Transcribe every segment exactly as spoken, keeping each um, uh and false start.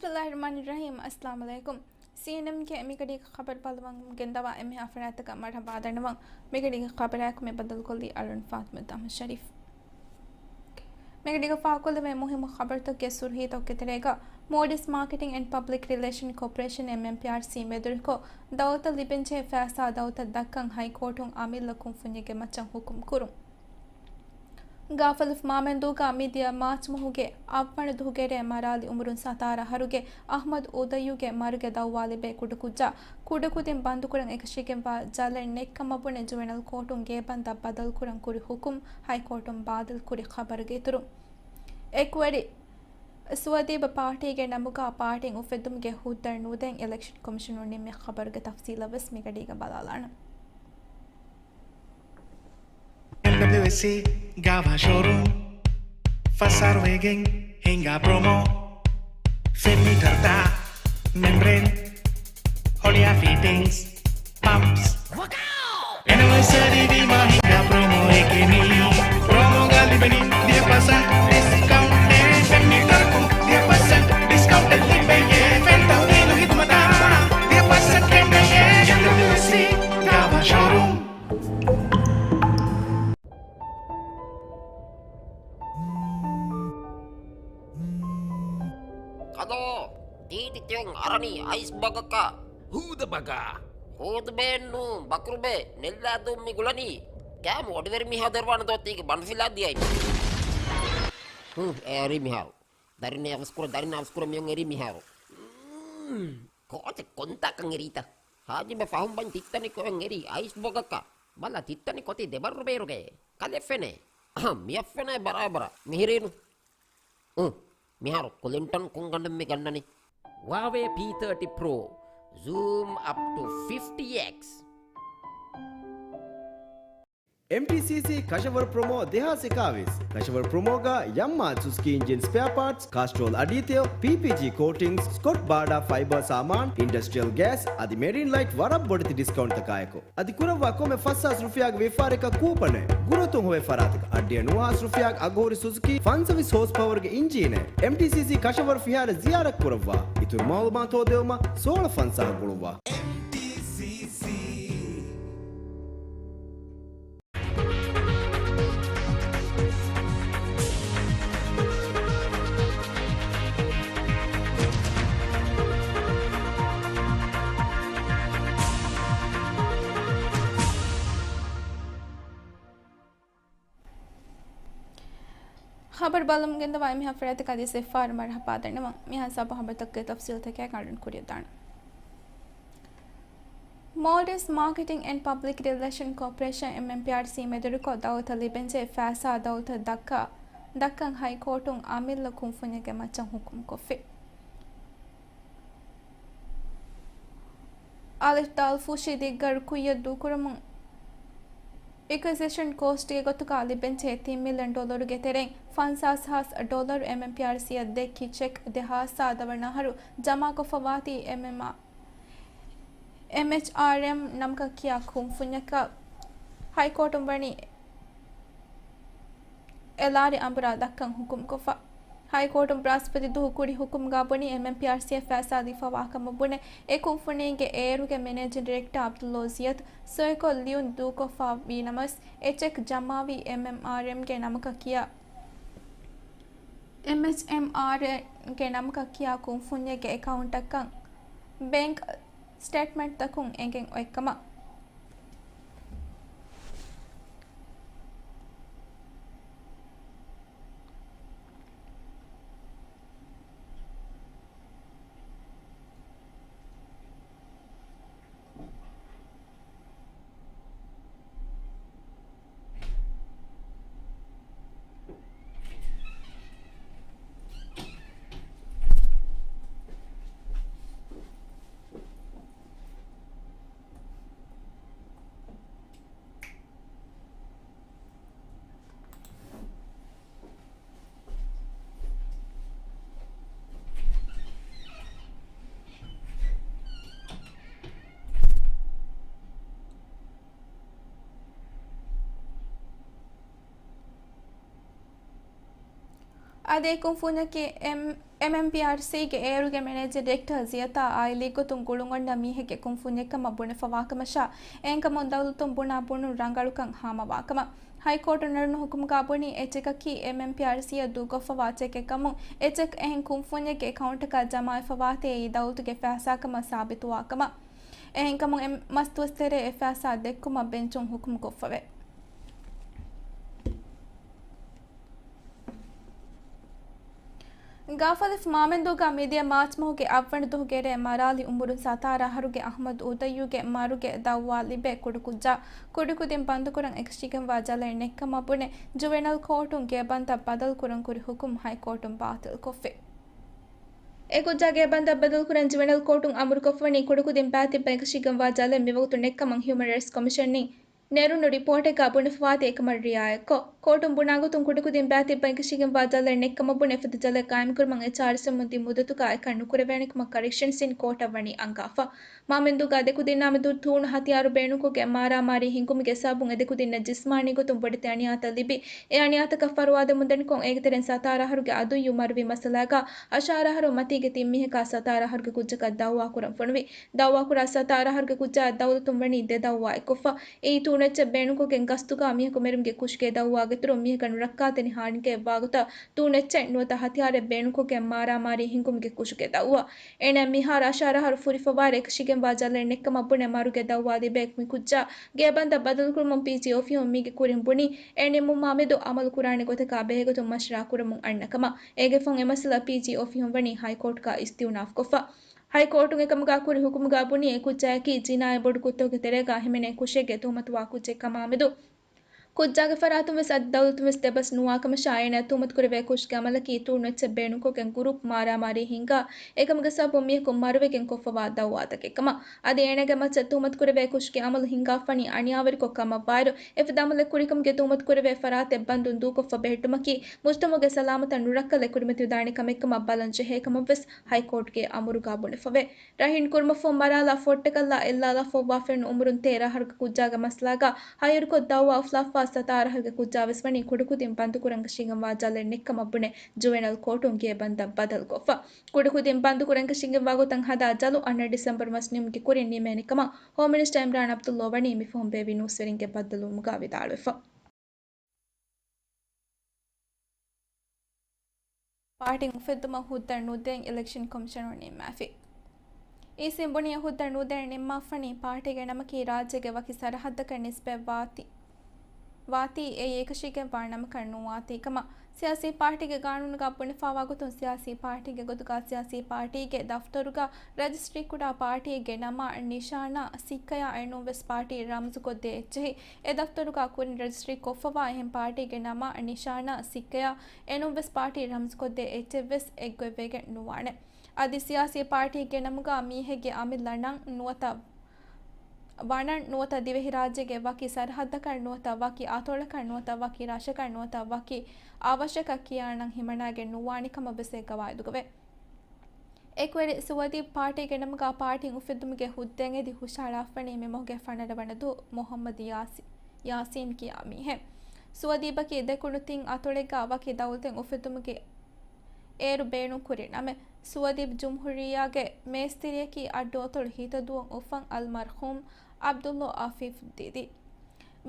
ބިސްމިއްލާހިއްރަޙްމާނިއްރަޙީމް. އައްސަލާމު ޢަލައިކުމް. ސީއެންއެމްގެ މިގަޑީގެ ޚަބަރު ބައްލަވަން ގެންދަވާ އެންމެހާ ފަރާތްތަކަށް މަރުޙަބާ ދަންނަވަން. މިގަޑީގެ ޚަބަރާއެކު މި ބައްދަލުކޮށްލީ އަޅުން ފާތިމަތު އަޙްމަދު ޝަރީފް. މިގަޑީގަ ފާހަގަކޮށްލެވޭ މުހިއްމު ޚަބަރުތަކުގެ ސުރުޚީތަކުގެ ތެރޭގަ، މޯލްޑިވްސް މާކެޓިން އެންޑް ޕަބްލިކް ރިލޭޝަން ކޯޕަރޭޝަން، އެމްއެމްޕީއާރްސީ، މެދުވެރިކޮށް، ދައުލަތަށް ލިބެންޖެހޭ ފައިސާ ދައުލަތަށް ދައްކަން ހައިކޯޓުން އަމިއްލަ ކުންފުންޏެއްގެ މައްޗަށް ޙުކުމް ކުރުން. ގާފަލުފު މާމެންދޫގަ މިދިޔަ މާޗް މަހުގެ އަށްވަނަ ދުހުގެ ރޭ މަރާލި އުމުރުން ސަތާރަ އަހަރުގެ އަޙްމަދު އުދައްޔުގެ މަރުގެ ދައުވާ ލިބޭ ކުޑަކުއްޖާ ކުޑަކުދިން ބަންދުކުރަން އެކަށީގެންވާ ޖަލަށް ނެތްކަމަށް ބުނެ ޖުވެނަލް ކޯޓުން ގޭބަންދަށް ބަދަލުކުރަން ކުރި ޙުކުމް ހައިކޯޓުން ބާޠިލް ކުރި ޚަބަރުގެ އިތުރުން، އެކުވެރި ސުވަދީބް ޕާޓީގެ ނަމުގަ ޕާޓީން އުފެއްދުމުގެ ހުއްދައެއް ނުދޭން އިލެކްޝަން ކޮމިޝަނުން ނިންމި ޚަބަރުގެ ތަފްޞީލަށް ވެސް މިގަޑީގަ ބަލާލާނަން. އެމްޑަބްލިއުއެސްސީ ގާވާ ޝޯރޫމް، ފަސް އަހަރު ވެގެން ހިނގާ ޕްރޮމޯ. ފެން މީޓަރުތައް، މެމްބްރޭން، ހޮޅިއާ ފިޓިންގްސް، ޕަމްޕްސް. އެނިވަރސަރީ ވީމާ ހިނގާ ޕްރޮމޯއެކޭ މީ. ޕްރޮމޯގަ ލިބެނީ ދިހަ ޕަސެންޓް ޑިސްކައުންޓެއް. ފެން މީޓަރަކުން ދިހަ ޕަސެންޓް ޑިސްކައުންޓެއް ލިބެޔޭ. ފެން ތަހުލީލު ޚިދުމަތާ ދިހަ ޕަސެންޓް ކެނޑެޔޭ. އެމްޑަބްލިއުއެސްސީ ގާވާ ޝޯރޫމް. ކަލޯ، ޓީޓީ ތިޔަން އަރަނީ އައިސް ބަގަކަށް. ހޫދަ ބަގާ. ހޫދުބޭންނު، ބަކުރުބޭ، ނެއްލާދޫން މި ގުޅަނީ. ކާމު އޮޑިވެރި މީހާ ދެރުވާނެ ދޯ ތީގެ ބަނޑުފިލާ ދިޔައި. ހު، އެ އަރި މިހާރު. ދަރިން އަވަސްކުރ، ދަރިން އަވަސްކުރ މިޔޮން އެރީ މިހާރު. މް، ކޯޗެއް ކޮންތާކަން އެރީތަ؟ ހާޖިބެ ފަހުން ބަން ތިއްތަނި ކޮއެން އެރީ އައިސް ބޮގަކަށް. ބަލަ ތިއްތަނި ކޮތީ ދެބައްރު ބޭރުގައޭ. ކަލެ ފެނޭ. އަހަ، މިއަށް ފެނޭ ބަރާބަރަށް. މިހިރީނު. އު، މިހާރު ކުލިންޓަން ކުންގަނޑުން މި ގަންނަނީ. ވާވޭ ޕީ ތާޓީ ޕްރޯ. ޒޫމް އަޕް ޓު ފިފްޓީ އެކްސް. އެމްޓީސީސީ ކަށަވަރު ޕްރޮމޯ ދެހާސް އެކާވީސް. ކަށަވަރު ޕްރޮމޯގަ ޔަމްމާ ސުޒުކީ އިންޖިން ސްޕެއާ ޕާޓްސް، ކާސްޓްރޯލް އަޑީތެޔޮ، ޕީޕީޖީ ކޯޓިންގްސް، ސްކޮޓް ބާޑާ ފައިބަރ ސާމާން، އިންޑަސްޓްރިއަލް ގޭސް އަދި މެރިން ލައިޓް ވަރަށް ބޮޑެތި ޑިސްކައުންޓްތަކާއެކު. އަދި ކުރައްވާ ކޮންމެ ފަސް ހާސް ރުފިޔާގެ ވިޔަފާރިއަކަށް ކޫޕަނެއް. ގުރަތުން ހޮވޭ ފަރާތަކަށް އަށްޑިހަ ނުވަ ހާސް ރުފިޔާގެ އަގުހުރި ސުޒުކީ ފަންސަވީސް ހޯސް ޕަވަރުގެ އިންޖީނެއް. އެމްޓީސީސީ ކަށަވަރު ފިހާރަ ޒިޔާރަތް ކުރައްވާ. އިތުރު މައުލޫމާތު ހޯދެވުމަށް ސޯޅަ ފަންސާހަށް ގުޅުއްވާ. ޚަބަރު ބަލަމުން ގެންދަވާ އެންމެހާ ފަރާތަކަށް އަދިވެސް އެއްފަހަރު މަރުޙަބާ ދަންނަވަން. މިހާ ސަބަ ޚަބަރުތަކުގެ ތަފްސީލްތަކެއް އަޅުން ކުރިއަށް ދާނަން. މޯލްޑިވްސް މާކެޓިން އެންޑް ޕަބްލިކް ރިލޭޝަން ކޯޕަރޭޝަން، އެމްއެމްޕީއާރްސީ، މެދުވެރިކޮށް، ދައުލަތަށް ލިބެންޖެހޭ ފައިސާ ދައުލަތަށް ދައްކާ، ދައްކަން ހައިކޯޓުން އަމިއްލަ ކުންފުންޏެއްގެ މައްޗަށް ޙުކުމް ކޮށްފި. އަލިފް ދާލް ފުށި ދިގްގަރު ކުއްޔަށް ދޫކުރުމުން، އެކުއިޒިޝަން ކޯސްޓްގެ ގޮތުގަ ލިބެންޖެހޭ ތިން މިލިއަން ޑޮލަރުގެ ތެރެއިން ފަންސާސް ހާސް ޑޮލަރު އެމްއެމްޕީއާރްސީއަށް ދެއްކި ޗެކް ދެހާސް ސާދަވަނަ އަހަރު ޖަމާކޮށްފަވާތީ އެމްއެމްއާ، އެމްއެޗްއާރްއެމް ނަމަކަށް ކިޔާ ކުންފުންޏަކަށް ހައިކޯޓުން ވަނީ އެލާރި އަނބުރާ ދައްކަން ޙުކުމްކޮށްފަ. ހައިކޯޓުން ބްރަހަސްޕަތި ދުހު ކުރި ޙުކުމްގަ ބުނީ އެމްއެމްޕީއާރްސީއަށް ފައިސާ ދީފަވާކަމަށް ބުނެ، އެ ކުންފުނީގެ އޭރުގެ މެނޭޖިން ޑިރެކްޓާ އަބްދުއްލޯ ޒިޔަތް ސޮއިކޮށް ލިޔުން ދޫކޮށްފަ ވީނަމަވެސް، އެ ޗެކް ޖަމާވީ އެމްއެމްއާރްއެމްގެ ނަމަކަށް ކިޔާ، އެމްއެޗްއެމްއާރްއެމްގެ ނަމަކަށް ކިޔާ ކުންފުންޏެއްގެ އެކައުންޓަކަށް ބޭންކް ސްޓޭޓްމަންޓްތަކުން އެނގެން އޮތްކަމަށް. އަދި އެ ކުންފުންޏަކީ އެމް، އެމްއެމްޕީއާރްސީގެ އޭރުގެ މެނޭޖިން ޑިރެކްޓަރ ޒިޔަތާ އާއިލީގޮތުން ގުޅުންއޮންނަ މީހެއްގެ ކުންފުންޏެއްކަމަށް ބުނެފަވާކަމަށާ، އެހެންކަމުން ދައުލަތުން ބުނާ ބުނުން ރަނގަޅުކަން ހާމަވާކަމަށް. ހައިކޯޓު ނެރުނު ހުކުމުގާ ބުނީ، އެ ޗެކަކީ އެމްއެމްޕީއާރްސީއަށް ދޫކޮށްފަވާ ޗެކެއްކަމުން، އެ ޗެކް އެހެން ކުންފުންޏެއްގެ އެކައުންޓަކަށް ޖަމާވެފަވާތީ އެއީ ދައުލަތުގެ ފައިސާކަމަށް ސާބިތުވާކަމަށް. އެހެންކަމުން އެ މަސްދުވަސްތެރޭ އެ ފައިސާ ދެއްކުމަށް ބެންޗުން ހުކުމްކޮށްފަވޭ. ގާފަލިފު މާމެންދޫގަ މިދިޔަ މާޗްމަހުގެ އަށްވަނަ ދުވަހުގެ ރޭ މަރާލި އުމުރުން ސަތާރަ އަހަރުގެ އަޙްމަދު އުދައްޔޫގެ މަރުގެ ދައުވާ ލިބޭ ކުޑަކުއްޖާ ކުޑަކުދިން ބަންދުކުރަން އެކަށީގެންވާ ޖަލަށް ނެއްކަމަށް ބުނެ، ޖުވެނަލް ކޯޓުން ގޭބަންދަށް ބަދަލުކުރަން ކުރި ހުކުމް ހައިކޯޓުން ބާތިލްކޮށްފި. އެ ކުއްޖާ ގޭބަންދަށް ބަދަލުކުރަން ޖުވެނަލް ކޯޓުން އަމުރުކޮށްފަވަނީ ކުޑަކުދިން ބައިތިއްބަ އެކަށީގެންވާ ޖަލަށް މިވަގުތު ނެއްކަމަށް ހިއުމަން ރައިޓްސް ކޮމިޝަންއިން ނެރުނު ރިޕޯޓެއްގަ ބުނެފަވާތީ އެކަމަށް ރިއާޔަތްކޮށް، ކޯޓުން ބުނާގޮތުން ކުޑަކުދިން ބައިތިއްބަ އެކަށީގެންވާ ޖަލަށް ނެއްކަމަށް ބުނެ އެފަދަ ޖަލަށް ގާއިމްކުރުމަށް އެޗްއާރްއެސްއެމުން ދިން މުއްދަތުގަ އެކަން ނުކުރެވޭނެކަމަށް ކަރެކްޝަންސްއިން ކޯޓަށް ވަނީ އަންގާފަ. މާމެންދޫގަ ދެކުދިންނާމެދު ތޫނު ހަތިޔާރު ބޭނުންކޮށްގެން މާރާމާރީ ހިންގުމުގެ ސަބަބުން އެ ދެކުދިންނަށް ޖިސްމާނީ ގޮތުން ބޮޑެތި އަނިޔާތައް ލިބި، އެ އަނިޔާތަކަށް ފަރުވާދެމުންދަނިކޮށް، އޭގެތެރެއިން ސަތާރަ އަހަރުގެ އަދުއްޔޫ މަރުވި މައްސަލާގަ އަށާރަ އަހަރު މަތީގެ ތިން މީހަކާ ސަތާރަ އަހަރުގެ ކުއްޖަކަށް ދައުވާ ކުރަން ފޮނުވި. ދައުވާކުރާ ސަތާރަ އަހަރުގެ ކުއްޖާއަށް ދައުލަތުން ވަނީ ދެ ދައުވާއެއްކޮށްފަ. އެއީ ތޫނު އެއްޗެއް ބޭނުންކޮށްގެން ގަސްތުގަ މީހަކު މެރުމުގެ ކުށުގެ ދައުވާގެ އިތުރުން މީހަކަށް ނުރައްކާތެރި ހާނިގަތްވާގޮތަށް ތޫނު އެއްޗެއް ނުވަތަ ހަތިޔާރެއް ބޭނުންކޮށްގެން މާރާމާރީ ހިންގުމުގެ ކުށުގެ ދައުވާ. އޭނާ މިހާރު އަށާރަ އަހަރު ފުރިފަވާއިރު އެކަށީގެންވާ ޖަލަށް ނެއްކަމަށް ބުނެ މަރުގެ ދައުވާ ލިބޭ މި ކުއްޖާ ގޭބަންދަށް ބަދަލުކުރުމުން ޕީޖީ އޮފީހުން މީގެ ކުރިން ބުނީ، އެ ނިންމުމާމެދު އަމަލު ކުރާނެ ގޮތަކާ ބެހޭގޮތުން މަޝްވަރާ ކުރަމުން އަންނަ ކަމަށް. އޭގެ ފަހުން އެ މައްސަލަ ޕީޖީ އޮފީހުން ވަނީ ހައިކޯޓުގަ އިސްތިއުނާފްކޮށްފަ. ހައިކޯޓުން އެކަމުގަ ކުރި ހުކުމުގަ ބުނީ، އެ ކުއްޖާއަކީ ޖިނާޔަތް ބޮޑު ކުށްތަކުގެ ތެރޭގަ ހިމެނޭ ކުށެއްގެ ތުހުމަތުވާ ކުއްޖެއް ކަމާމެދު، ކުއްޖާގެ ފަރާތުން ވެސް އަދި ދައުލަތުން ވެސް ދެބަސް ނުވާކަމަށާ، އޭނާ ތުހުމަތުކުރެވޭ ކުށުގެ އަމަލަކީ ތޫނު އެއްޗެއް ބޭނުންކޮށްގެން ގުރޫޕް މާރާމާރީ ހިންގާ، އެކަމުގެ ސަބަބުން މީހަކު މަރުވެގެން ކޮށްފަވާ ދައުވާތަކެއް ކަމަށް. އަދި އޭނާގެ މައްޗަށް ތުހުމަތުކުރެވޭ ކުށުގެ އަމަލު ހިންގާފަނީ އަނިޔާވެރިކޮށް ކަމަށްވާއިރު، އެފަދަ އަމަލެއް ކުރިކަމުގެ ތުހުމަތުކުރެވޭ ފަރާތެއް ބަންދުން ދޫކޮށްފަ ބެހެއްޓުމަކީ، މުޖްތަމަޢުގެ ސަލާމަތަށް ނުރައްކަލެއް ކުރިމަތިވެދާނެ ކަމެއްކަމަށް ބަލަން ޖެހޭ ކަމަށްވެސް ހައިކޯޓުގެ އަމުރުގަ ބުނެފަވޭ. ރަހީން ކުރުމަށްފަހު މަރާލާ ފޮށްޓަކަށްލާ އެއްލާލާފައިވާ ފެންނަ އުމުރުން ތޭރަ އަހަރުގެ ކުއްޖާގެ މައްސަލާގަ ހައްޔަރުކޮށް ދައުވާ އުފުލާފަ ސަތާރަ އަހަރުގެ ކުއްޖާ ވެސް ވަނީ ކުޑަކުދިން ބަންދުކުރަން އެކަށީގެންވާ ޖަލަށް ނެއްކަމަށް ބުނެ ޖުވެނަލް ކޯޓުން ގޭބަންދަށް ބަދަލުކޮށްފަ. ކުޑަކުދިން ބަންދުކުރަން އެކަށީގެންވާ ގޮތަށް ހަދާ ޖަލު އަންނަ ޑިސެމްބަރު މަސް ނިމުމުގެ ކުރިން ނިމޭނެ ކަމަށް ހޯމް މިނިސްޓަރ އިމްރާން ޢަބްދުﷲ ވަނީ މި ފަހުން ބޭއްވި ނޫސްވެރިންގެ ބައްދަލުވުމުގަ ވިދާޅުވެފަ. ޕާޓީން އުފެއްދުމަށް ހުއްދަ ނުދޭން އިލެކްޝަން ކޮމިޝަނުން ނިންމާފި. އީސީން ބުނީ ހުއްދަ ނުދޭން ނިންމާފަނީ ޕާޓީގެ ނަމަކީ ރާއްޖޭގެ ވަކި ސަރަހައްދަކަށް ނިސްބަތް ވާތީ، ވާތީ އެއީ އެކަށީގެންވާ ނަމަކަށް ނުވާތީ ކަމަށް. ސިޔާސީ ޕާޓީގެ ގާނޫނުގަ ބުނެފަވާ ގޮތުން ސިޔާސީ ޕާޓީގެ ގޮތުގަ ސިޔާސީ ޕާޓީގެ ދަފްތަރުގަ ރަޖިސްޓްރީކުރާ ޕާޓީގެ ނަމާ ނިޝާނާ ސިއްކަޔާ އެނޫންވެސް ޕާޓީ ރަމްޒުކޮށްދޭ އެއްޗެހި އެ ދަފްތަރުގަ ކުރިން ރަޖިސްޓްރީ ކޮށްފަވާ އެހެން ޕާޓީގެ ނަމާ ނިޝާނާ ސިއްކަޔާ އެނޫންވެސް ޕާޓީ ރަމްޒުކޮށްދޭ އެއްޗެއްވެސް އެއްގޮތްވެގެން ނުވާނެ. އަދި ސިޔާސީ ޕާޓީގެ ނަމުގަ މީހެއްގެ އަމިއްލަ ނަން ނުވަތަ ވަނަން ނުވަތަ ދިވެހިރާއްޖޭގެ ވަކި ސަރަހައްދަކަށް ނުވަތަ ވަކި އަތޮޅަކަށް ނުވަތަ ވަކި ރަށަކަށް ނުވަތަ ވަކި އަވަށަކަށް ކިޔާ ނަން ހިމަނާގެން ނުވާނެ ކަމަށް ވެސް އެ ގަވާއިދުގަވޭ. އެކުވެރި ސުވަދީޕް ޕާޓީގެ ނަމުގަ ޕާޓީން އުފެއްދުމުގެ ހުއްދައިން އެދި ހުށަހަޅާފަނީ މި މަހުގެ ފަނަރަ ވަނަ ދުވަހު މުޙައްމަދު ޔާސި، ޔާސީން ކިޔާ މީހެއް. ސުވަދީބަކީ ދެކުނު ތިން އަތޮޅެއްގަ ވަކި ދައުލަތެއް އުފެއްދުމުގެ އޭރު ބޭނުންކުރި ނަމެއް. ސުވަދީބް ޖުމްހޫރިއްޔާގެ މޭސްތިރިއަކީ އައްޑުއަތޮޅު ހިތަދޫއަށް އުފަން އަލްމަރްޙޫމް ޢަބްދުﷲ ޢަފީފް ދީދީ.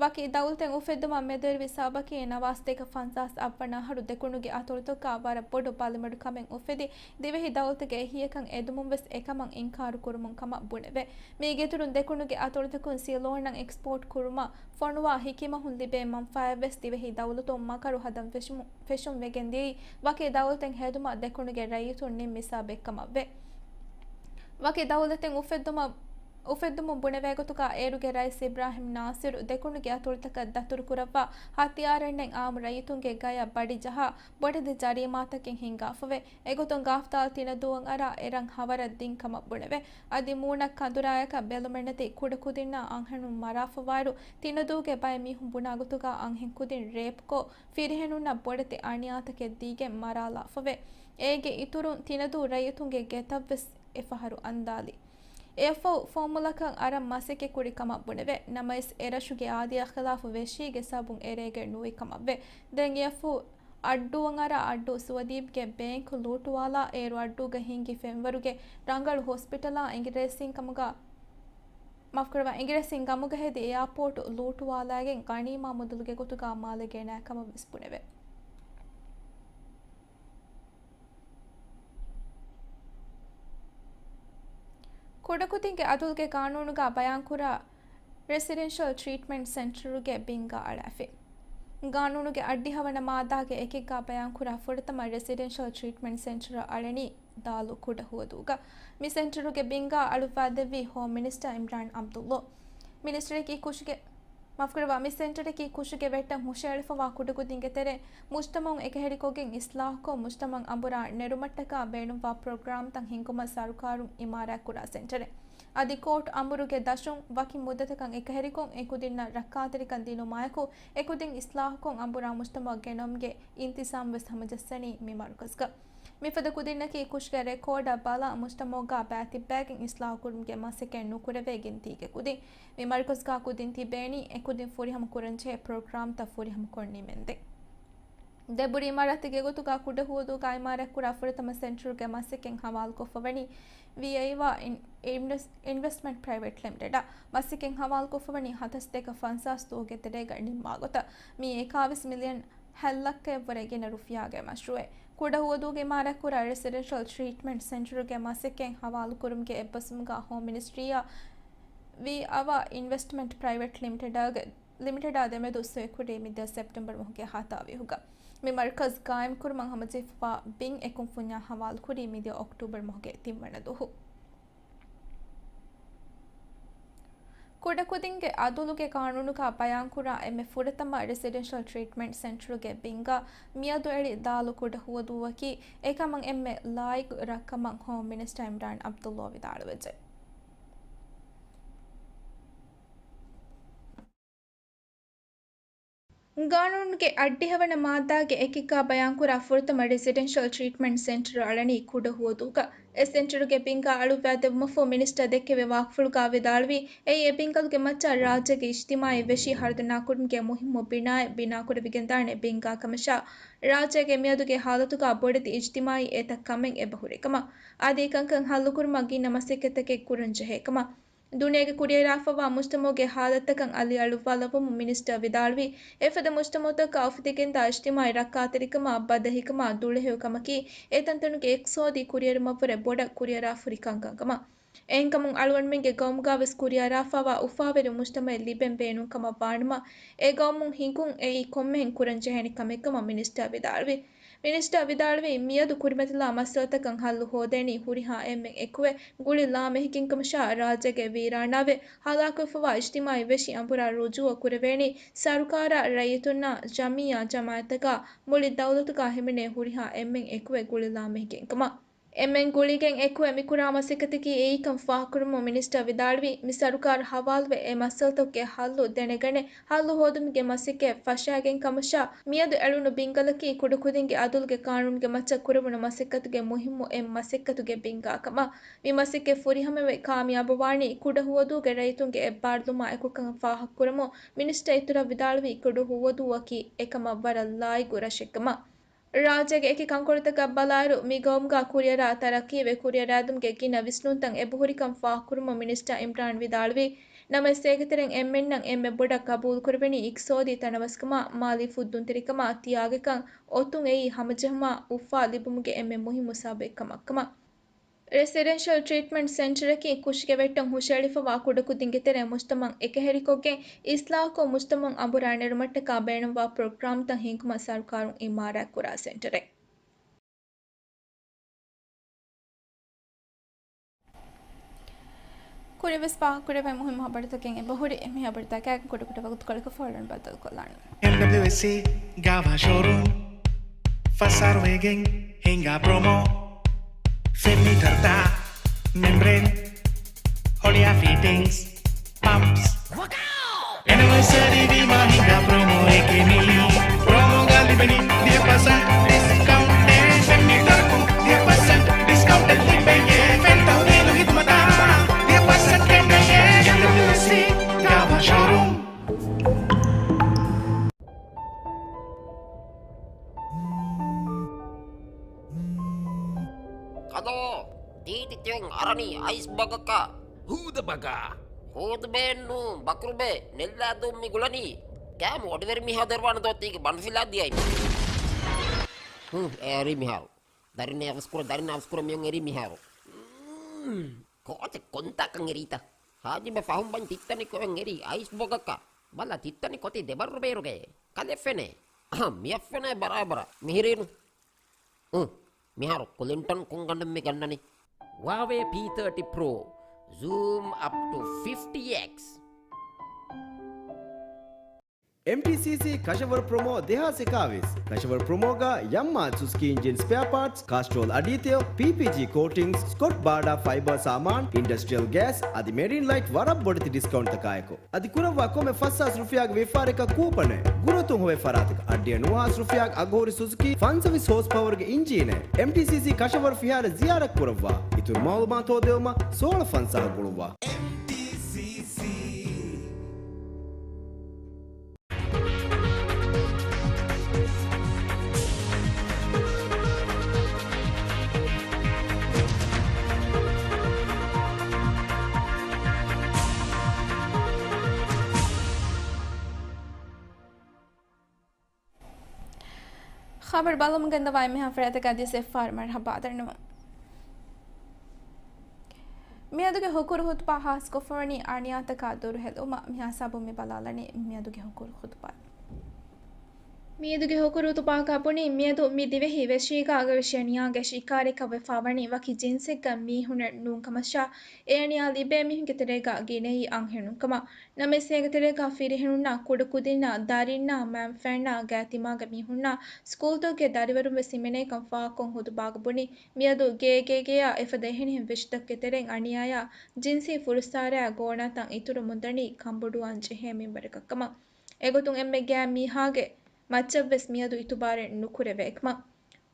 ވަކި ދައުލަތެއް އުފެއްދުމަށް މެދުވެރިވި ސަބަބަކީ ނަވާރަ ސަތޭކަ ފަންސާސް އަށްވަނަ އަހަރު ދެކުނުގެ އަތޮޅުތަކުގަ ވަރަށް ބޮޑު ބަލިމަޑު ކަމެއް އުފެދި، ދިވެހި ދައުލަތުގެ އެހީއަކަށް އެދުމުން ވެސް އެކަމަށް އިންކާރު ކުރުމުން ކަމަށް ބުނެވޭ. މީގެ އިތުރުން ދެކުނުގެ އަތޮޅުތަކުން ސިޔަ ލޯނަށް އެކްސްޕޯޓް ކުރުމަށް ފޮނުވާ ހިކިމަހުން ލިބޭ މަންފާއެއް ވެސް ދިވެހި ދައުލަތުން މަކަރު ހަދަން ފެށުމު-، ފެށުން ވެގެން ދިޔައީ ވަކި ދައުލަތެއް ހެދުމަށް ދެކުނުގެ ރައްޔިތުން ނިންމި ސަބަބެއް ކަމަށްވޭ. ވަކި ދައުލަތެއް އުފެއްދުމަށް، އުފެއްދުމުން ބުނެވޭ ގޮތުގަ އޭރުގެ ރައީސް އިބްރާހިމް ނާސިރު ދެކުނުގެ އަތޮޅުތަކަށް ދަތުރުކުރައްވާ ހަތިޔާރެއް ނެތް އާއްމު ރައްޔިތުންގެ ގަޔަށް ބަޑި ޖަހާ ބޮޑެތި ޖަރީމާތަކެއް ހިންގާފަވޭ. އެގޮތުން ގާފްދާލް ތިނަދޫއަށް އަރާ އެރަށް ހަވަރަށް ދިން ކަމަށް ބުނެވޭ. އަދި މޫނަށް ކަނދުރާޔަކަށް ބެލުމެއްނެތި ކުޑަކުދިންނާ އަންހެނުން މަރާފަވާއިރު، ތިނަދޫގެ ބައެއް މީހުން ބުނާ ގޮތުގަ އަންހެން ކުދިން ރޭޕްކޮށް، ފިރިހެނުންނަށް ބޮޑެތި އަނިޔާތަކެއް ދީގެން މަރާލާފަވޭ. އޭގެ އިތުރުން ތިނަދޫ ރައްޔިތުންގެ ގެތައްވެސް އެފަހަރު އަންދާލި. އެއަށްފަހު ފުވައްމުލަކަށް އަރަން މަސައްކަތް ކުރި ކަމަށް ބުނެވޭ. ނަމަވެސް، އެރަށުގެ އާދަޔާ ޚިލާފު ވެށީގެ ސަބަބުން އެރޭގެން ނުވި ކަމަށްވޭ. ދެން އެއަށްފަހު އައްޑޫއަށް އަރާ އައްޑޫ ސުވަދީޕްގެ ބޭންކު ލޫޓުވާލާ، އޭރު އައްޑޫގަ ހިންގި ފެންވަރުގެ ރަނގަޅު ހޮސްޕިޓަލާ އިނގިރޭސިން ކަމުގަ، މާފުކުރައްވާ، އިނގިރޭސިން ގަމުގަ ހެދި އެއާޕޯޓު ލޫޓުވާލައިގެން ޣަނީމާ މުދަލުގެ ގޮތުގަ މާލެ ގެނައި ކަމަށް ވެސް ބުނެވޭ. ކުޑަކުދިންގެ އަދުލުގެ ގާނޫނުގަ ބަޔާންކުރާ ރެސިޑެންޝަލް ޓްރީޓްމަންޓް ސެންޓަރުގެ ބިންގާ އަޅާފި. ގާނޫނުގެ އަށްޑިހަވަނަ މާއްދާގެ އެކެއްގަ ބަޔާންކުރާ ފުރަތަމަ ރެސިޑެންޝަލް ޓްރީޓްމަންޓް ސެންޓަރ އަޅަނީ ދާލު ކުޑަހުވަދޫގަ. މި ސެންޓަރުގެ ބިންގާ އަޅުއްވާދެއްވީ ހޯމް މިނިސްޓަރ އިމްރާން ޢަބްދުﷲ. މިނިސްޓަރަކީ ކުށުގެ މާފުކުރައްވާ، މި ސެންޓަރަކީ ކުށުގެ ވެއްޓަށް ހުށައެޅިފަވާ ކުޑަކުދިންގެ ތެރެއިން މުޖްތަމަޢު އެކަހެރިކޮށްގެން އިސްލާހުކޮށް، މުޖްތަމަޢަށް އަނބުރާ ނެރުމަށްޓަކާ ބޭނުންވާ ޕްރޮގްރާމްތައް ހިންގުމަށް ސަރުކާރުން އިމާރާތްކުރާ ސެންޓަރެއް. އަދި ކޯޓް އަމުރުގެ ދަށުން ވަކި މުއްދަތަކަށް އެކަހެރިކޮށް، އެކުދިންނަށް ރައްކާތެރިކަން ދިނުމާއެކު، އެކުދިން އިސްލާހުކޮށް، އަނބުރާ މުޖްތަމަޢަށް ގެނައުމުގެ އިންތިޒާމް ވެސް ހަމަޖައްސަނީ މި މަރުކަޒުގަ. މިފަދަ ކުދިންނަކީ ކުށުގެ ރެކޯޑަށް ބަލާ، މުޖްތަމަޢުގަ ބައިތިއްބައިގެން އިސްލާހުކުރުމުގެ މަސައްކަތް ނުކުރެވޭ ގިންތީގެ ކުދިން. މި މަރުކަޒުގަ ކުދިން ތިބޭނީ، އެކުދިން ފުރިހަމަ ކުރަންޖެހޭ ޕްރޮގްރާމްތައް ފުރިހަމަކޮށް ނިމެންދެން. ދެބުރީ އިމާރާތެއްގެ ގޮތުގަ ކުޑަހުވަދޫގަ އިމާރާތްކުރާ ފުރަތަމަ ސެންޓަރުގެ މަސައްކަތް ހަވާލުކޮށްފަވަނީ ވީއައިވާ އިން-، އިންވެސް-، އިންވެސްޓްމަންޓް ޕްރައިވެޓް ލިމިޓެޑަށް. މަސައްކަތް ހަވާލުކޮށްފަވަނީ ހަތަސް ދޭއް ފަންސާސް ދުވަހުގެ ތެރޭގަ ނިންމާ ގޮތަށް. މިއީ އެކާވީސް މިލިއަން ހަތް ލައްކައަށްވުރެ ގިނަ ރުފިޔާގެ މަޝްރޫއެއް. ކުޑަހުވަދޫގަ އިމާރާތްކުރާ ރެސިޑެންޝަލް ޓްރީޓްމަންޓް ސެންޓަރުގެ މަސައްކަތް ހަވާލުކުރުމުގެ އެއްބަސްވުމުގަ ހޯމް މިނިސްޓްރީއާ ވީއައިވާ އިންވެސްޓްމަންޓް ޕްރައިވެޓް ލިމިޓެޑާގެ، ލިމިޓެޑާ ދެމެދު ސޮއިކުރީ މިދިޔަ ސެޕްޓެމްބަރު މަހުގެ ހަތާވީހުގަ. މި މަރުކަޒް ގާއިމްކުރުމަށް ހަމަޖެހިފަވާ ބިން އެކުންފުންޏާ ހަވާލުކުރީ މިދިޔަ އޮކްޓޫބަރު މަހުގެ ތިންވަނަ ދުވަހު. ކުޑަކުދިންގެ އަދުލުގެ ގާނޫނުގަ ބަޔާންކުރާ އެންމެ ފުރަތަމަ ރެސިޑެންޝަލް ޓްރީޓްމަންޓް ސެންޓަރުގެ ބިންގާ މިއަދު އެޅި ދާލު ކުޑަހުވަދޫއަކީ އެކަމަށް އެންމެ ލާއިގު ރަށްކަމަށް ހޯމް މިނިސްޓަރ އިމްރާން ޢަބްދުﷲ ވިދާޅުވެއްޖެ. ގާނޫނުގެ އަށްޑިހަވަނަ މާއްދާގެ އެކެއްގަ ބަޔާންކުރާ ފުރަތަމަ ރެސިޑެންޝަލް ޓްރީޓްމަންޓް ސެންޓަރު އަޅަނީ ކުޑަހުވަދޫގަ. އެ ސެންޓަރުގެ ބިންގާ އަޅުއްވާދެއްވުމަށްފަހު މިނިސްޓަރ ދެއްކެވި ވާކުފުޅުގަ ވިދާޅުވީ، އެއީ އެ ބިންގަލުގެ މައްޗަށް ރާއްޖޭގެ އިޖްތިމާޢީ ވެށި ހަރުދަނާކުރުމުގެ މުހިއްމު ބިނާއެއް ބިނާކުރެވިގެންދާނެ ބިންގާ ކަމަށާ، ރާއްޖޭގެ މިއަދުގެ ހާލަތުގަ ބޮޑެތި އިޖްތިމާޢީ އެތައް ކަމެއް އެބަހުރި ކަމަށް، އަދި އެކަންކަން ހައްލުކުރުމަށް ގިނަ މަސައްކަތްތަކެއް ކުރަން ޖެހޭ ކަމަށް. ދުނިޔޭގެ ކުރިއަރާފައިވާ މުޖްތަމަޢުގެ ހާލަތްތަކަށް އަލިއަޅުއްވާލައްވަމުން މިނިސްޓަރ ވިދާޅުވީ، އެފަދަ މުޖްތަމަޢުތަކަށް އުފެދިގެންދާ އިޖްތިމާޢީ ރައްކާތެރިކަމާ ބަދަހިކަމާ ދުޅަހެޔޮ ކަމަކީ، އެތަންތަނުގެ އިޤްތިޞާދީ ކުރިއެރުމަށްވުރެ ބޮޑަށް ކުރިއަރާފަހުރި ކަންކަން ކަމަށް. އެހެންކަމުން އަޅުގަނޑުމެންގެ ގައުމުގަ ވެސް ކުރިއަރާފައިވާ އުފާވެރި މުޖްތަމަޢެއް ލިބެން ބޭނުން ކަމަށް ވާނަމަ، އެ ގައުމުން ހިނގުން އެއީ ކޮންމެހެން ކުރަން ޖެހޭނެ ކަމެއް ކަމަށް މިނިސްޓަރ ވިދާޅުވި. މިނިސްޓަރ ވިދާޅުވީ، މިއަދު ކުރިމަތިލާ މައްސަލަތަކަށް ހައްލު ހޯދޭނީ ހުރިހާ އެންމެން އެކުވެ، ގުޅި ލާމެހިގެން ކަމަށާ، ރާއްޖޭގެ ވީރާނާވެ، ހަލާކުވެފަވާ އިޖްތިމާޢީ ވެށި އަނބުރާ ރުޖޫޢަ ކުރެވޭނީ، ސަރުކާރާ، ރައްޔިތުންނާ، ޖަމިއްޔާ، ޖަމާޢަތްތަކާ، މުޅި ދައުލަތުގަ ހިމެނޭ ހުރިހާ އެންމެން އެކުވެ، ގުޅި ލާމެހިގެން ކަމަށް. އެންމެން ގުޅިގެން އެކުވެ މިކުރާ މަސައްކަތަކީ އެއީކަން ފާހަގަކުރުމުން މިނިސްޓަރ ވިދާޅުވީ، މި ސަރުކާރު ހަވާލުވެ އެ މައްސަލަތަކުގެ ހައްލު ދެނެގަނެ، ހައްލު ހޯދުމުގެ މަސައްކަތް ފަށާގެން ކަމަށާ، މިއަދު އެޅުނު ބިންގަލަކީ ކުޑަކުދިންގެ އަދުލުގެ ގާނޫނުގެ މައްޗަށް ކުރެވުނު މަސައްކަތުގެ މުހިއްމު އެއް މަސައްކަތުގެ ބިންގާ ކަމަށް. މި މަސައްކަތް ފުރިހަމަވެ ކާމިޔާބުވާނީ ކުޑަހުވަދޫގެ ރައްޔިތުންގެ އެއްބާރުލުމާ އެކުކަން ފާހަގަކުރަމުން މިނިސްޓަރ އިތުރަށް ވިދާޅުވީ، ކުޑަހުވަދޫއަކީ އެކަމަށް ވަރަށް ލާއިގު ރަށެއް ކަމަށް. ރާއްޖޭގެ އެކި ކަންކޮޅުތަކަށް ބަލާއިރު، މި ގައުމުގަ ކުރިއަރާ ތަރައްޤީވެ ކުރިއަރާދުމުގެ ގިނަ ވިސްނުންތައް އެބަހުރިކަން ފާހަގަކުރުމުން މިނިސްޓަރ އިމްރާން ވިދާޅުވީ، ނަމަވެސް އޭގެތެރެއިން އެންމެންނަށް އެންމެ ބޮޑަށް ގަބޫލުކުރެވެނީ އިޤްތިޞާދީ ތަނަވަސްކަމާ، މާލީ ފުއްދުންތެރިކަމާ ތިޔާގިކަން އޮތުން އެއީ ހަމަޖެހުމާ އުފާ ލިބުމުގެ އެންމެ މުހިއްމު ސަބަބެއް ކަމަށް ކަމަށް. ރެސިޑެންޝަލް ޓްރީޓްމަންޓް ސެންޓަރަކީ ކުށުގެ ވެއްޓުން ހުށައެޅިފަވާ ކުޑަކުދިންގެ ތެރެއިން މުޖްތަމަޢު އެކަހެރިކޮށްގެން އިސްލާހުކޮށް، މުޖްތަމަޢު އަނބުރާ ނެރުމަށްޓަކާ ބޭނުންވާ ޕްރޮގްރާމްތައް ހިންގުމަށް ސަރުކާރުން އިމާރާތްކުރާ ސެންޓަރެއް. ކުރިންވެސް ފާހަގަކުރެވޭ މުހިއްމު ހަބަރުތަކެއް އެބަހުރި. މި ހަބަރުތަކާއި ކުޑަކުޑަ ވަގުތުކޮޅަކަށް ފަހުރަން ބައްދަލުކޮށްލާނަން. އެމްޑަބްލިއުއެސްސީ ގާވާ ޝޯރޫމް، ފަސް އަހަރު ވެގެން ހިނގާ ޕްރޮމޯ. ފެން މީޓަރުތައް، މެމްބްރޭން، ހޮޅިއާ ފިޓިންގްސް، ޕަމްޕްސް. އެނިވަރސަރީ ވީމާ ހިނގާ ޕްރޮމޯއެކޭ މީ. ޕްރޮމޯގަ ލިބެނީ ދިހަ ޕަސެންޓް ޑިސްކައުންޓެއް. ފެން މީޓަރަކުން ދިހަ ޕަސެންޓް ޑިސްކައުންޓެއް ލިބެޔޭ. ފެން ތަހުލީލު ހިދުމަތާ ދިހަ ޕަސެންޓް ކެނޑެޔޭ. އެމްޑަބްލިއުއެސްސީ ގާވާ ޝޯރޫމް. ތިއޮން އަރަނީ އައިސް ބަގަކަށް. ހޫދަ ބަގާ. ހޫދުބޭންނޫ ބަކުރުބޭ ނެއްލާދޫ މި ގުޅަނީ. ކާމު އޮޑިވެރި މީހާ ދެރުވާނެ ދޯ ތީގެ ބަނޑުފިލާ ދިޔައިން. ހު، އެރީ މިހާރު. ދަރިން އަވަސްކުރ، ދަރިން އަވަސްކުރ މިއޮން އެރީ މިހާރު. ކޯޗެ ކޮންތާކަން އެރީތަ؟ ހާޖިބެ ފަހުން ބަން ތިއްތަނި ކޮއެން އެރީ އައިސް ބަގަކަށް. ބަލަ ތިއްތަނި ކޮތި ދެބައްރު ބޭރުގެ. ކަލެ ފެނޭ. އަހަ، މިއަށް ފެނޭ ބަރާބަރަށް. މިހިރީނު. އު، މިހާރު ކުލިންޓަން ކޮން ގަނޑެއް މި ގަންނަނީ؟ ވާވޭ ޕީ ތާޓީ ޕްރޯ، ޒޫމް އަޕް ޓު ފިފްޓީ އެކްސް. އެމްޓީސީސީ ކަށަވަރު ޕްރޮމޯ ދެހާސް އެކާވީސް. ކަށަވަރު ޕްރޮމޯގަ ޔަމްމާ ސުޒުކީ އިންޖިން ސްޕެއާ ޕާޓްސް، ކާސްޓްރޯލް އަޑީތެޔޮ، ޕީޕީޖީ ކޯޓިންގްސް، ސްކޮޓް ބާޑާ ފައިބަރ ސާމާން، އިންޑަސްޓްރިއަލް ގޭސް އަދި މެރިން ލައިޓް ވަރަށް ބޮޑެތި ޑިސްކައުންޓްތަކާއެކު. އަދި ކުރައްވާ ކޮންމެ ފަސް ހާސް ރުފިޔާގެ ވިޔަފާރިއަކަށް ކޫޕަނެއް. ގުރުއަތުން ހޮވޭ ފަރާތަކަށް އަށްޑިހަ ނުވަ ހާސް ރުފިޔާގެ އަގުހުރި ސުޒުކީ ފަންސަވީސް ހޯސް ޕަވަރގެ އިންޖީނެއް. އެމްޓީސީސީ ކަށަވަރު ފިހާރަ ޒިޔާރަތް ކުރައްވާ. އިތުރު މައުލޫމާތު ހޯދެވުމަށް ސޯޅަ ފަންސާހަށް ގުޅުއްވާ. އެމްޓީސީސީ. ޚަބަރު ބަލަމުން ގެންދަވާ އެންމެހާ ފަރާތަކަށް އަދިވެސް އެއްފަހަރު މަރުޙަބާ ދަންނަވަން. މިއަދުގެ ހުކުރު ޚުތުބާ ޚާއްޞަކޮށްފަވަނީ އަނިޔާތަކާ ދުރުހެލުމަށް. މިހާ ސަބަބުން މި ބަލާލަނީ މިއަދުގެ ހުކުރު ޚުތުބާ. މިއަދުގެ ހުކުރު ޚުތުބާގަ ބުނީ، މިއަދު މި ދިވެހި ވެށީގަ އަގަވެށި އަނިޔާގެ ޝިކާރަކަށް ވެފާވަނީ ވަކި ޖިންސެއްގަ މީހުންނެއް ނޫންކަމަށާ، އެ އަނިޔާ ލިބޭ މީހުންގެ ތެރޭގަ ގިނައީ އަންހެނުންކަމަށް. ނަމަވެސް އޭގެ ތެރޭގަ ފިރިހެނުންނާ، ކުޑަކުދިންނާ، ދަރިންނާ، މައިންބަފައިންނާ، ގާތް ތިމާގެ މީހުންނާ، ސްކޫލްތަކުގެ ދަރިވަރުން ވެސް ހިމެނޭކަން ފާހަގަކޮށް ޚުތުބާގަ ބުނީ، މިއަދު ގޭގޭގެޔާ އެފަދަ އެހެނިހެން ވެށިތަކުގެ ތެރެއިން އަނިޔާޔާ ޖިންސީ ފުރުސާރަޔާ ގޯނާތައް އިތުރަމުންދަނީ ކަނބޮޑުވާން ޖެހޭ މިންވަރަކަށްކަމަށް. އެގޮތުން އެންމެ ގާތް މީހާގެ މައްޗަށްވެސް މިއަދު އިތުބާރެއް ނުކުރެވޭކަމަށް.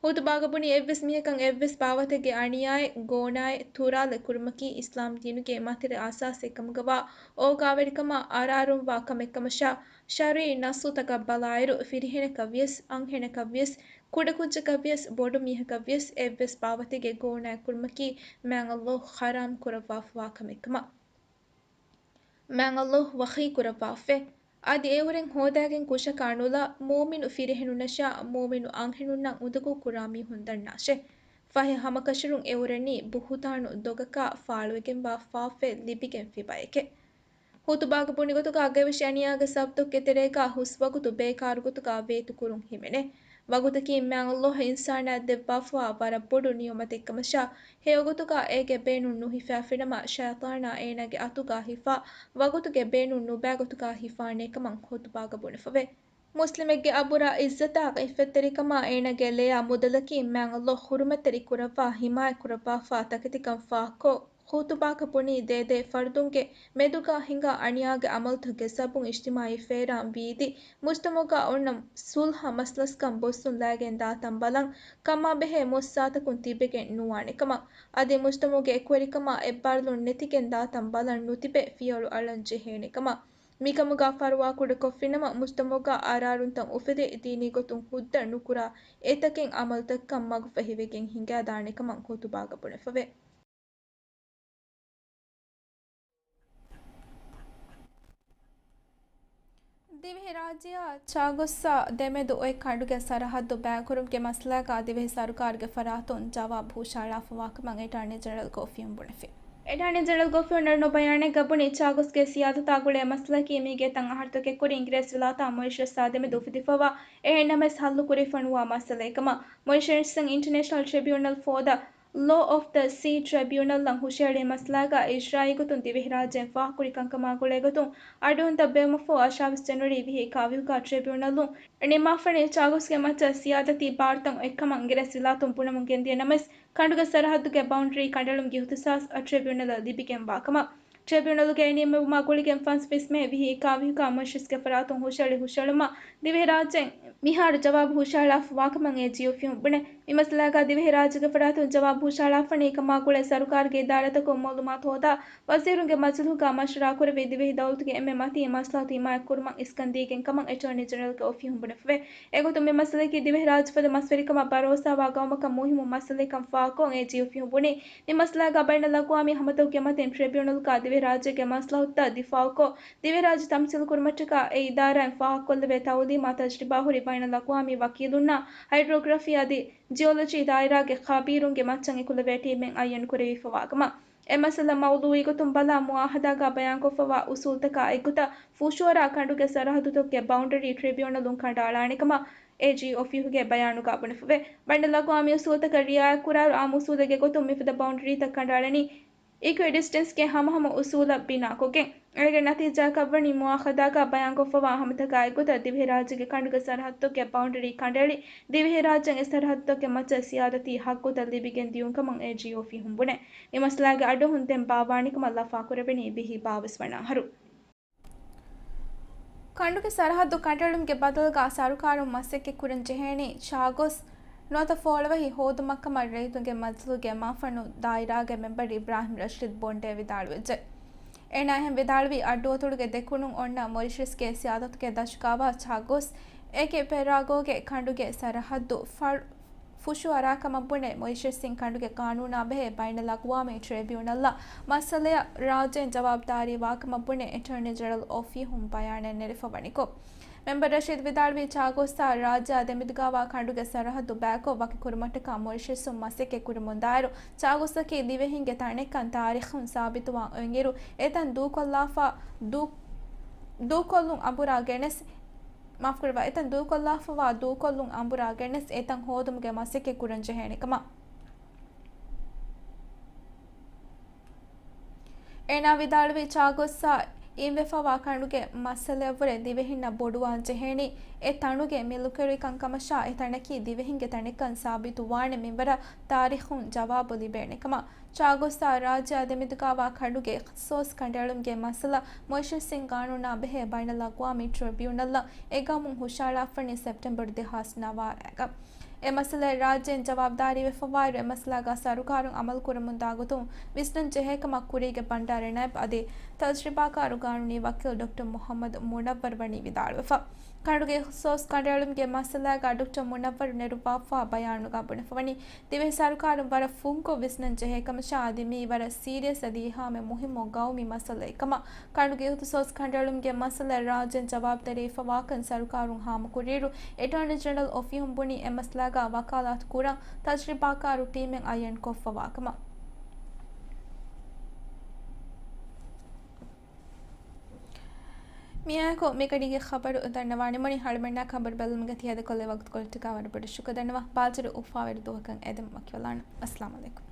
ޚުތުބާގަ ބުނީ، އެއްވެސް މީހަކަށް އެއްވެސް ބާވަތެއްގެ އަނިޔާއެއް، ގޯނާއެއް، ތުރާލެއް ކުރުމަކީ އިސްލާމް ދީނުގެ މަތިވެރި އަސާސެއް ކަމުގަވާ އޯގާވެރިކަމާ އަރާރުންވާ ކަމެއްކަމަށާ، ޝަރުއީ ނައްޞުތަކަށް ބަލާއިރު، ފިރިހެނަކަށްވިޔަސް، އަންހެނަކަށްވިޔަސް، ކުޑަކުއްޖަކަށްވިޔަސް، ބޮޑު މީހަކަށްވިޔަސް އެއްވެސް ބާވަތެއްގެ ގޯނާއެއް ކުރުމަކީ މާތް ﷲ ޙަރާމް ކުރައްވާފަވާ ކަމެއްކަމަށް. މާތް ﷲ ވަޙީ ކުރައްވާފައި. އަދި އެއުރެން ހޯދާގެން ކުށަކާ ނުލާ، މުއުމިނު ފިރިހެނުންނަށާ، މުއުމިނު އަންހެނުންނަށް އުނދަގޫ ކުރާ މީހުން ދަންނާށޭ. ފަހެ ހަމަކަށަވަރުން އެއުރެނީ ބުހުތާނު ދޮގަކާ ފާޅުވެގެންވާ ފާފައެއް ލިބިގެންފި ބައެކޭ. ޚުތުބާގަ ބުނި ގޮތުގަ އަގަވެށި އަނިޔާގެ ސަބަބުތަކުގެ ތެރޭގަ ހުސް ވަގުތު ބޭކާރު ގޮތުގަ ވޭތުކުރުން ހިމެނޭ. ވަގުތަކީ މާތް ﷲ އިންސާނާއަށް ދެއްވާފަވާ ވަރަށް ބޮޑު ނިޢުމަތެއްކަމަށާ، ހެޔޮގޮތުގަ އޭގެ ބޭނުން ނުހިފާފިނަމަ، ޝައިޠާނާ އޭނާގެ އަތުގަ ހިފާ، ވަގުތުގެ ބޭނުން ނުބައި ގޮތުގަ ހިފާނޭކަމަށް ޚުތުބާގަ ބުނެފަވޭ. މުސްލިމެއްގެ އަބުރާ، ޢިއްޒަތާ، ޢިއްފަތްތެރިކަމާ އޭނާގެ ލެޔާ މުދަލަކީ މާތް ﷲ ޙުރުމަތްތެރި ކުރައްވާ، ޙިމާޔަތް ކުރައްވާފަ ތަކެތިކަން ފާހަގަކޮށް، ޚުތުބާގަ ބުނީ ދޭދޭ ފަރުދުންގެ މެދުގަ ހިނގާ އަނިޔާގެ ޢަމަލުތަކުގެ ސަބަބުން އިޖްތިމާޢީ ފޭރާން ވީދި، މުޖްތަމަޢުގަ އޮންނަ ޞުލްޙަ މަސްލަސްކަން ބޮއްސުން ލައިގެން ދާތަން ބަލަން، ކަމާބެހޭ މުއައްސަސާތަކުން ތިބެގެން ނުވާނެކަމަށް، އަދި މުޖްތަމަޢުގެ އެކުވެރިކަމާ އެއްބާރުލުން ނެތިގެން ދާތަން ބަލަން ނުތިބެ ފިޔަވަޅު އަޅަން ޖެހޭނެކަމަށް. މިކަމުގަ ފަރުވާކުޑަކޮށްފިނަމަ، މުޖްތަމަޢުގަ އަރާރުންތައް އުފެދި، ދީނީ ގޮތުން ހުއްދަ ނުކުރާ އެތަކެއް ޢަމަލުތަކަކަށް މަގުފަހިވެގެން ހިނގާދާނެކަމަށް ޚުތުބާގަ ބުނެފަވޭ. ދިވެހިރާއްޖެއާ ޗާގޯސްއާ ދެމެދު އޮތް ކަނޑުގެ ސަރަހައްދު ބައިކުރުމުގެ މައްސަލައިގަ ދިވެހި ސަރުކާރުގެ ފަރާތުން ޖަވާބު ހުށަހަޅާފަވާކަމަށް އެޓާނީ ޖެނެރަލްގެ އޮފީހުން ބުނެފި. އެޓާނީ ޖެނެރަލްގެ އޮފީހުން އަންނަ ބަޔާނެއްގަ ބުނީ، ޗާގޯސްގެ ސިޔާދަތާ ގުޅޭ މައްސަލައަކީ މީގެ ތަން އަހަރުތަކެއް ކުރިން އިނގިރޭސިވިލާތާ މޮރިޝަސްއާ ދެމެދު އުފެދިފަވާ އެހެން ނަމަވެސް ހައްލު ކުރެވިފަ ނުވާ މައްސަލައެއް ކަމަށް މޮރިޝަސްއިން އިންޓަރނޭޝަނަލް ޓްރިބިއުނަލް ފޯ ދަ ލޯ އޮފް ދަ ސީ ޓްރިބިއުނަލްއަށް ހުށަހެޅި މައްސަލައިގަ އިޖްރާއީ ގޮތުން ދިވެހިރާއްޖޭން ފާހަގަކުރި ކަންކަމާ ގުޅޭގޮތުން އަޑުއިވުންތައް ބޭއްވުމަށްފަހު އަށާވީސް ޖެނުއަރީ ވިހި އެކާވީހުގަ ޓްރިބިއުނަލުން ނިންމާފަނީ ޗާގޯސްގެ މައްޗަށް ސިޔާދަތީ ބާރުތައް އޮތްކަމަށް އިނގިރޭސިވިލާތުން ބުނަމުން ގެންދިޔަ ނަމަވެސް، ކަނޑުގެ ސަރަހައްދުގެ ބައުންޑަރީ ކަނޑައެޅުމުގެ އިހުތިސާސް އަށް ޓްރިބިއުނަލަށް ލިބިގެންވާކަމަށް ޓްރިބިއުނަލުގެ އެންޑީއެމް އެވުމާ ގުޅިގެން ފަންސްވީސް މޭ ވިހި އެކާވިހުގަ މޮރިޝަސްގެ ފަރާތުން ހުށަހެޅި ހުށަހެޅުމަށް ދިވެހިރާއްޖެއިން މިހާރު ޖަވާބު ހުށަހަޅާފަވާކަމަށް އޭޖީ އޮފީހުން ބުނޭ. މި މައްސަލާގަ ދިވެހިރާއްޖޭގެ ފަރާތުން ޖަވާބު ހުށަހަޅާފަނީ ކަމާ ގުޅޭ ސަރުކާރުގެ އިދާރާތަކުން މައުލޫމާތު ހޯދާ، ވަޒީރުންގެ މަޖިލީހުގަ މަޝްވަރާކުރެވި ދިވެހި ދައުލަތުގެ އެންމެ މަތީ މަސްލަހަތު ހިމާޔަތްކުރުމަށް އިސްކަންދީގެން ކަމަށް އެޓޯނީ ޖެނެރަލްގެ އޮފީހުން ބުނެފަވޭ. އެގޮތުން މި މައްސަލައަކީ ދިވެހިރާއްޖެފަދަ މަސްވެރިކަމަށް ބަރޯސާވާ ގައުމަކަށް މުހިއްމު މައްސަލައެއްކަން ފާހަގަކޮށް އޭޖީ އޮފީހުން ބުނީ، މި މައްސަލާގަ ބައިނަލްއަގްވާމީ ހަމަތަކުގެ މަތިން ޓްރިބިއުނަލްގަ ދިވެހިރާއްޖޭގެ މަސްލަހަތުތައް ދިފާއުކޮށް، ދިވެހިރާއްޖެ ތަމްސީލުކުރުމަށްޓަކާ އެ އިދާރާއިން ފާހަގަކޮށްލެވޭ ތައުލީމާ ތަޖްރިބާހުރި ބައިނަލްއަގްވާމީ ވަކީލުންނާ ހައިޑްރޯގްރަފީ އަދި ޖިއޮލޮޖީ ދާއިރާގެ ޚަބީރުންގެ މައްޗަށް އެކުލެވޭ ޓީމެއް އައްޔަން ކުރެވިފަވާކަމަށް. އެ މައްސަލަ މައުޟޫޢީގޮތުން ބަލާ، މުޢާހަދާގަ ބަޔާންކޮށްފަވާ އުސޫލުތަކާ އެއްގޮތަށް ފުށުއަރާ ކަނޑުގެ ސަރަހައްދުތަކުގެ ބައުންޑަރީ ޓްރިބިއުނަލުން ކަނޑައަޅާނެކަމަށް އޭޖީ އޮފީހުގެ ބަޔާނުގަ ބުނެފަވޭ. ބައިނަލްއަގްވާމީ އުސޫލުތަކަށް ރިޢާޔަތްކުރާއިރު، އާއްމު އުސޫލެއްގެ ގޮތުން މިފަދަ ބައުންޑަރީތައް ކަނޑައަޅަނީ، އީކުއިޑިސްޓެންސްގެ ހަމަހަމަ އުސޫލަށް ބިނާކޮށްގެން. އޭގެ ނަތީޖާއަކަށްވަނީ، މުޢާހަދާގަ ބަޔާންކޮށްފަވާ ހަމަތަކާ އެއްގޮތަށް ދިވެހިރާއްޖޭގެ ކަނޑުގެ ސަރަހައްދުތަކުގެ ބައުންޑަރީ ކަނޑައެޅި، ދިވެހިރާއްޖޭން އެ ސަރަހައްދުތަކުގެ މައްޗަށް ސިޔާދަތީ ހައްގުތައް ލިބިގެން ދިޔުންކަމަށް އޭޖީ އޮފީހުން ބުނޭ. މި މައްސަލާގެ އަޑުއެހުން ދެން ބާއްވާނެކަމަށް ލަފާކުރެވެނީ ވިހި ބާވީސް ވަނަ އަހަރު. ކަނޑުގެ ސަރަހައްދު ކަނޑައެޅުމުގެ ބަދަލުގަ ސަރުކާރުން މަސައްކަތް ކުރަން ޖެހޭނީ ޗާގޯސް ނުވަތަ ފޯޅަވަހި ހޯދުމަށްކަމަށް ރައްޔިތުންގެ މަޖިލީހުގެ މައުފަންނު ދާއިރާގެ މެމްބަރު އިބްރާހިމް ރަޝީދު ބޮންޑޭ ވިދާޅުވެއްޖެ. އޭނާ އެހެން ވިދާޅުވީ، އައްޑުއަތޮޅުގެ ދެކުނުން އޮންނަ މޮރިޝަސްގެ ސިޔާދަތުގެ ދަށުގައިވާ ޗާގޯސް އޭގެ ޕެރާގޯގެ ކަނޑުގެ ސަރަހައްދު ފަ-، ފުށުއަރާކަމަށް ބުނެ، މޮރިޝަސްއިން ކަނޑުގެ ގާނޫނާ ބެހޭ ބައިނަލްއަގްވާމީ ޓްރިބިއުނަލްއަށް މައްސަލަޔަށް ރާއްޖޭން ޖަވާބުދާރީ ވާކަމަށް ބުނެ، އެޓޯނީ ޖެނެރަލް އޮފީހުން ބަޔާނެއް ނެރެފަވަނިކޮށް، މެމްބަރު ރަޝީދު ވިދާޅުވީ، ޗާގޯސްއާ ރާއްޖެއާ ދެމެދުގައިވާ ކަނޑުގެ ސަރަހައްދު ބައިކޮށް ވަކިކުރުމަށްޓަކާ މޮރިޝަސްއުން މަސައްކަތް ކުރަމުންދާއިރު، ޗާގޯސްއަކީ ދިވެހިންގެ ތަނެއްކަން ތާރީޚުން ސާބިތުވާން އޮތްއިރު، އެތަން ދޫކޮށްލާފަ، ދޫ-، ދޫކޮށްލުން އަނބުރާ ގެނެސް، މާފުކުރައްވާ، އެތަން ދޫކޮށްލާފަވާ ދޫކޮށްލުން އަނބުރާ ގެނެސް އެތަން ހޯދުމުގެ މަސައްކަތް ކުރަން ޖެހޭނެ ކަމަށް. އޭނާ ވިދާޅުވީ، ޗާގޯސްއާ އިންވެފަވާ ކަނޑުގެ މައްސަލަޔަށްވުރެ ދިވެހިންނަށް ބޮޑުވާން ޖެހޭނީ އެ ތަނުގެ މިލުކެރިކަން ކަމަށާ، އެ ތަނަކީ ދިވެހިންގެ ތަނެއްކަން ސާބިތުވާނެ މިންވަރަށް ތާރީޚުން ޖަވާބު ލިބޭނެ ކަމަށް. ޗާގޯސްއާ ރާއްޖެއާ ދެމެދުގައިވާ ކަނޑުގެ އިޚްތިޞާޞް ކަނޑައެޅުމުގެ މައްސަލަ މޮރިޝަސްއިން ގާނޫނާ ބެހޭ ބައިނަލްއަގްވާމީ ޓްރިބިއުނަލްއަށް އެ ގައުމުން ހުށަހަޅާފަނީ ސެޕްޓެމްބަރު ދެހާސް ނަވާރައިގަ. އެ މައްސަލައަށް ރާއްޖޭން ޖަވާބުދާރީވެފަވާއިރު، އެ މައްސަލާގަ ސަރުކާރުން އަމަލު ކުރަމުންދާ ގޮތުން ވިސްނަން ޖެހޭކަމަށް ކުރީގެ ބަންޑާރަ ނައިބް އަދި ތަޖްރިބާކާރު ގާނޫނީ ވަކީލު ޑޮކްޓަރ މުޙައްމަދު މުނައްވަރު ވަނީ ވިދާޅުވެފަ. ކަނޑުގެ އިޚްތިޞާޞް ކަނޑައެޅުމުގެ މައްސަލާގަ ޑޮކްޓަރ މުނައްވަރު ނެރުއްވާފަ ބަޔާނުގަ ބުނެފަވަނީ، ދިވެހި ސަރުކާރުން ވަރަށް ފުންކޮށް ވިސްނަން ޖެހޭ ކަމަށާ، އަދި މީ ވަރަށް ސީރިއަސް އަދި އެހާމެ މުހިއްމު ގައުމީ މައްސަލައެއް ކަމަށް. ކަނޑުގެ އިޚްތިޞާޞް ކަނޑައެޅުމުގެ މައްސަލައަށް ރާއްޖޭން ޖަވާބުދާރީވެފަވާކަން ސަރުކާރުން ހާމަކުރިއިރު، އެޓާނީ ޖެނެރަލް އޮފީހުން ބުނީ އެ މައްސަލާގަ ވަކާލާތު ކުރަން ތަޖްރިބާކާރު ޓީމެއް އައްޔަން ކޮށްފަވާކަމަށް. މިއާއެކު މިގަޑީގެ ޚަބަރު ދަންނަވާނެމުން. އަޅުމެންނާ ޚަބަރު ބަލުމުގެ ތިޔަދަކޮށްލެ ވަގުތުކޮޅަށްޓަކާ ވަރަށް ބޮޑަށް ޝުކުރު ދަންނަވާ. ބާޒަރު އުފާވެރި ދުވަހަކަށް އެދެމުން ވަކިވެލާނަން. އައްސަލާމު ޢަލައިކުމް.